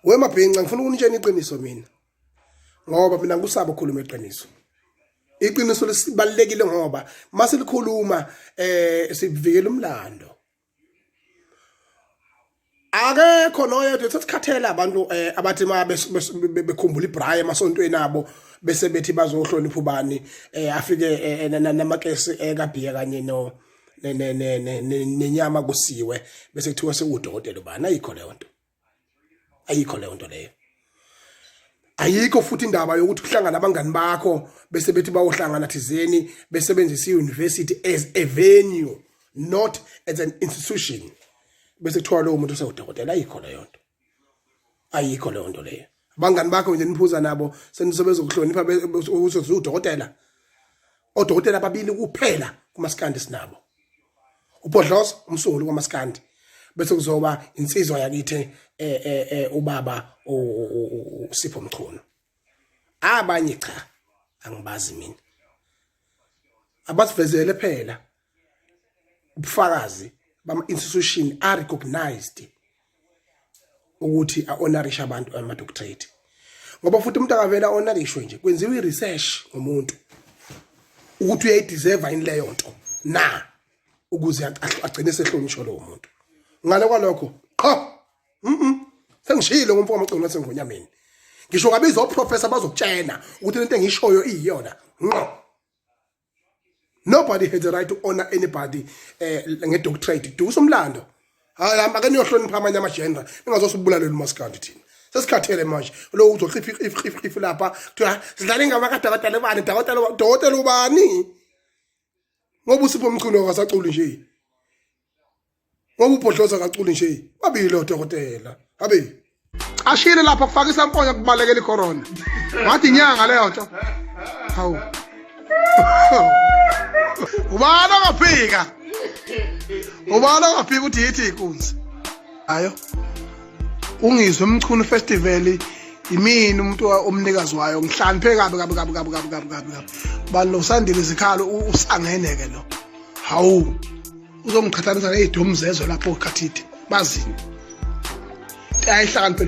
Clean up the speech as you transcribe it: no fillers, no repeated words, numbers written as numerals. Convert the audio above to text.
Wemabhinca, ngifuna ukunitshena iqiniso mina, ngoba mina ngikusaba ukukhuluma iqiniso. Iqiniso lisibalekile ngoba masilikhuluma sivikela umlando. Akekho noyedwa, sesikhathele abantu abathi ma bekhumbula iBraai emasontweni abo bese bethi bazohlonipha ubani, afike namakesi kaBhiya kanye no nenyama kusiwe, bese kuthiwa sewudokotela ubani. Ayikho leyo nto, ayikho leyo nto leyo, ayikho futhi indaba yokuthi uhlangana abangani bakho bese bethi bayohlangana thizeni, besebenzisa i-university as a venue, not as an institution, bese kuthiwa lowo muntu usewudokotela. Ayikho leyo nto, ayikho leyo nto leyo. Abangani bakho nje niphuza nabo senisebezokuhlonipha ukuthi udokotela. Odokotela ababili kuphela kumaskandi sinabo, uBhodloza, umsunguli kwamaskandi, bese kuzoba insizwa yakithi, ubaba uSipho Mchunu. Abanye cha, angibazi mina. Abasivezele phela ubufakazi bama institution are recognized ukuthi a-honorishe abantu ama-doctorate, ngoba futhi umuntu akavela honorishwe nje, kwenziwa i-research ngomuntu ukuthi uyayideserve yini leyo nto na, ukuze agcine sehlonishwa lowo muntu. Ngale kwalokho qha, sengishilo ngomfo wamaciko nasengonyameni, ngisho ngabiza oprofessor bazokutshena ukuthi lento engishoyo iyiyona ngqo. Nobody has the right to honor anybody nge-doctorate. Dusa umlando. Hayi, ake niyohlonipha amanye ama-genre, ningazosibulalela umaskandi. Thina sesikhathele manje lo uzokhipha if if if lapha kuthiwa sidlala ingoma kadokotela ubani, dokotela, dokotela ubani, ngoba uSipho Mchunu akasaculi nje, ngoba uBhodloza akaculi nje. Babili odokotela abe Ashile lapha kufaka isamfonyo kubalekela icorona. Ngathi inyanga leyo nto. Hawu. Ubani ongaphika? Ubani ongaphika ukuthi yithi inkunzi? Hayo. Ungizwe Mchunu Festival, imini umuntu omnikazi wayo, ngihloniphe kabi kabi kabi kabi kabi kabi kabi kabi. Bani lo Sandile izikhalo usangene ke lo. Hawu. Uzongiqhathanisa nezidomu zezwe lapho khathide. Bazini. Ayihlakaniphe.